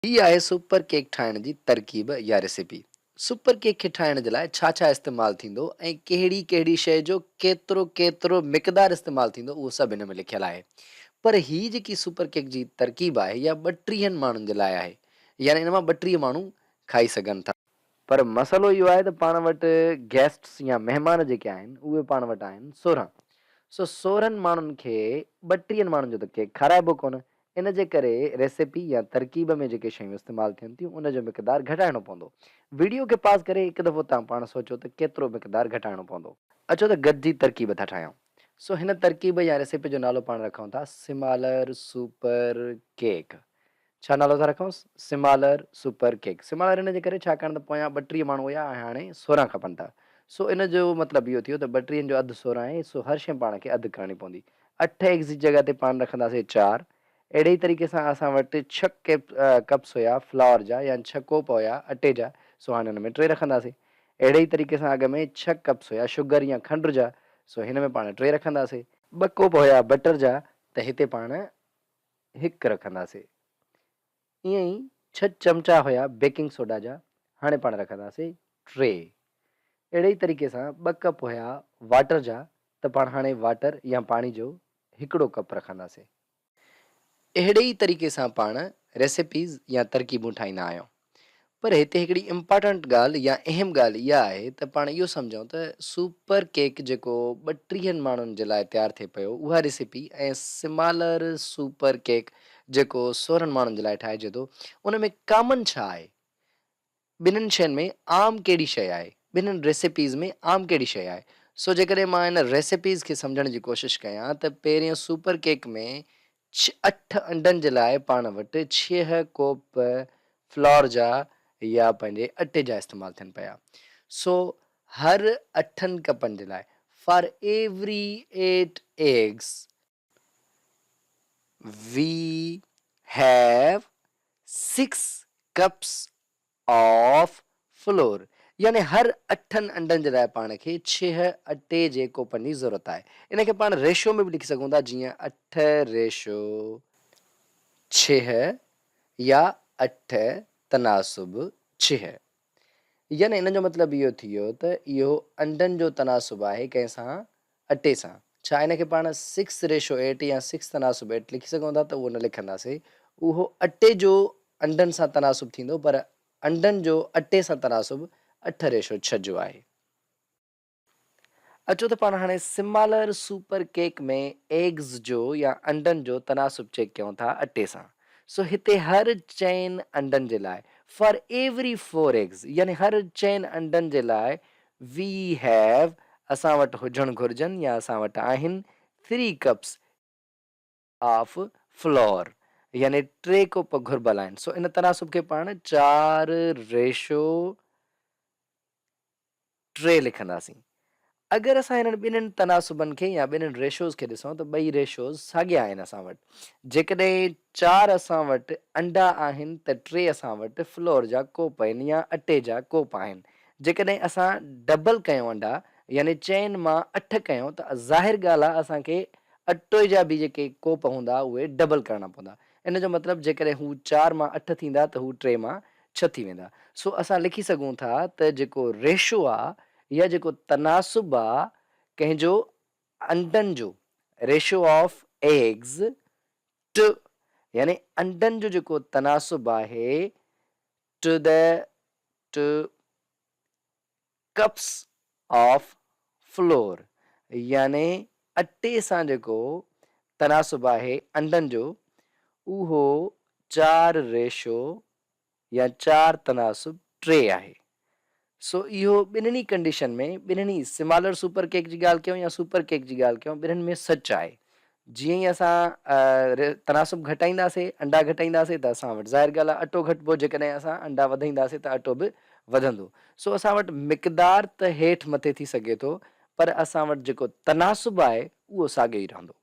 هي آهي super cake ٺاهڻ جي ترڪيب يا ريسيپي. سپر ڪيڪ کي ٺاهڻ جي لاء ڇا ڇا استعمال ٿيندو ۽ ڪهڙي ڪهڙي شيء جو ڪيترو ڪيترو مقدار استعمال ٿيندو اهو سڀ هن ۾ لکيل آهي. پر هي جيڪي سپر ڪيڪ جي ترڪيب آهي اها ٻٽيهن ماڻهن جي لاء آهي يعني ان مان 32 ماڻهو کائي سگهن ٿا. پر مسئلو اهو آهي ته پاڻ وٽ گيسٽس يا مهمان جيڪي آهن اهي پاڻ وٽ آهن 16 سو 16 ماڻهن کي ٻٽيهن ماڻهن جو ته ڪيڪ کارائبو ڪونه ان جي ڪري ريسيپي يا ترڪيب ۾ جيڪي شيون استعمال ٿين ٿيون ان جو مقدار گهٽائڻو پوندو. وڊيو کي پاز ڪري هڪ دفعو توهان پاڻ سوچو ته ڪيترو مقدار گهٽائڻو پوندو. اچو ته گڏجي ترڪيب ٿا ٺاهيون. سو هن ترڪيب يا ريسيپي جو نالو پاڻ رکون ٿا سمالر سپر ڪيڪ. ڇا نالو ٿا رکونس؟ Smaller super cake. سمالر ان جي ڪري ڇاڪاڻ ته پويان 32 ماڻهو هيا ۽ هاڻي 16 کپن ٿا. سو ان جو مطلب اهو ٿيو ته ٻٽيهن جو اڌ 16 آهي سو هر شيء پاڻ کي اڌ ڪرڻي پوندي. اٺ ايگز جي جڳهه تي پاڻ رکنداسين چار. اهڙي ئي طريقي سان اسان وٽ ڇهه ڪپس هيا فلائور جا يا ڇهه ڪوپ هيا اٽي جا سو هاڻي ان ۾ ٽي رکنداسين. اهڙي ئي طريقي سان اڳ ۾ ڇهه ڪپس هيا شگر يا کنڊ جا سو هن ۾ پاڻ ٽي رکنداسين. ٻه ڪوپ هيا بٽر جا ته هتي پاڻ هڪ رکنداسين. ائين ئي ڇهه چمچا هيا بيڪنگ سوڊا جا هاڻي پاڻ رکنداسين ٽي. اهڙي ئي طريقي سان ٻه ڪپ هيا واٽر جا ته پاڻ هاڻي واٽر يا پاڻي جو هڪڙو ڪپ رکنداسين. اهڙي ئي طريقي سان پاڻ ريسيپيز يا ترڪيبون ٺاهيندا آهيون. پر هتي هڪڙي امپارٽنٽ ڳالهه يا اهم ڳالهه اها آهي ته پاڻ اهو سمجهون ته سپر ڪيڪ جيڪو ٻٽيهن ماڻهن جي لاء تيار ٿئي پيو اها ريسيپي ۽ سمالر سپر ڪيڪ جيڪو 16 ماڻهن جي لاء ٺاهجي ٿو ان ۾ ڪامن ڇا آهي؟ ٻنهن شين ۾ عام ڪهڙي شيء آهي؟ ٻنهن ريسيپيز ۾ عام ڪهڙي شيء آهي؟ سو جيڪڏهن مان ان ريسيپيز کي سمجهڻ جي ڪوشش ڪيان ته پهرين سپر ڪيڪ ۾ اٺ انڊن جي لاء پاڻ وٽ ڇهه ڪوپ فلور جا يا پنهنجي اٽي جا استعمال ٿين پيا. سو هر اٺن ڪپن جي لاء، For every eight eggs، We have six cups of flour يعني هر اٺن انڊن جي لاء پاڻ کي ڇهه اٽي جي ڪوپن جي ضرورت آهي. ان کي پاڻ ريشو ۾ به لکي سگهون ٿا جيئن اٺ ريشو ڇهه يا اٺ تناسب ڇهه. يعني ان جو مطلب اهو ٿي ويو ته اهو انڊن جو تناسب آهي ڪنهن سان اٽي سان. ڇا ان کي پاڻ سڪس ريشو ايٽ يا سڪس تناسب ايٽ لکي سگهون ٿا ته اهو نه لکنداسين. اهو اٽي جو انڊن سان تناسب ٿيندو پر انڊن جو اٽي سان تناسب اٺ ريشو ڇهه جو آهي. اچو ته پاڻ هاڻي سمالر سپر ڪيڪ ۾ ايگز جو يا انڊن جو تناسب چيڪ ڪيون ٿا اٽي سان. سو هتي هر چئن انڊن جي لاء For every four eggs يعني هر چئن انڊن جي لاء We have اسان وٽ هجڻ گهرجن يا اسان وٽ آهن Three cups of flour يعني ٽي ڪوپ گهربل آهن سو ان تناسب کي پاڻ چار ريشو ٽي لکنداسين. اگر اسان انهن ٻنهين تناسبن کي يا ٻنهين ريشوز کي ڏسون ته ٻئي ريشوز ساڳيا آهن اسان وٽ. جيڪڏهن چار اسان وٽ انڊا آهن ته ٽي اسان وٽ فلور جا ڪوپ آهن يا اٽي جا ڪوپ آهن. جيڪڏهن اسان ڊبل ڪيون انڊا يعني چئن مان اٺ ڪيون ته ظاهر ڳالهه آهي اسان کي اٽي جا به جيڪي ڪوپ هوندا اهي ڊبل ڪرڻا پوندا. ان جو مطلب جيڪڏهن هو چار مان اٺ ٿيندا ته هو ٽي مان ڇهه ٿي ويندا. سو اسان لکي سگهون ٿا ته جيڪو ريشو آ يا جيڪو تناسب آ ڪنهن جو انڊن جو، Ratio of Eggs to، يعني انڊن جو جيڪو تناسب آهي to the to cups of flour يعني اٽي سان جيڪو تناسب آهي انڊن جو اهو چار ريشو يا چار تناسب ٽي آهي. سو اهو ٻنهي ڪنڊيشن ۾ ٻنهي سمالر سپر ڪيڪ جي ڳالهه ڪيون يا سپر ڪيڪ جي ڳالهه ڪيون ٻنهن ۾ سچ آهي. جيئن ئي اسان تناسب گهٽائينداسي انڊا گهٽائينداسي ته اسان وٽ ظاهر ڳالهه آهي اٽو گهٽبو جيڪڏهن اسان انڊا وڌائينداسي ته اٽو به وڌندو. سو اسان وٽ مقدار ته هيٺ مٿي ٿي سگهي ٿو پر اسان وٽ جيڪو تناسب آهي اهو ساڳيو ئي رهندو.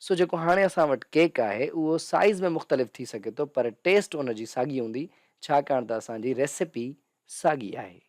سو جيڪو هاڻي اسان وٽ ڪيڪ آهي اهو سائيز ۾ مختلف ٿي سگهي ٿو پر ٽيسٽ ان جي ساڳي هوندي ڇاڪاڻ ته اسان جي ريسيپي ساڳي آهي.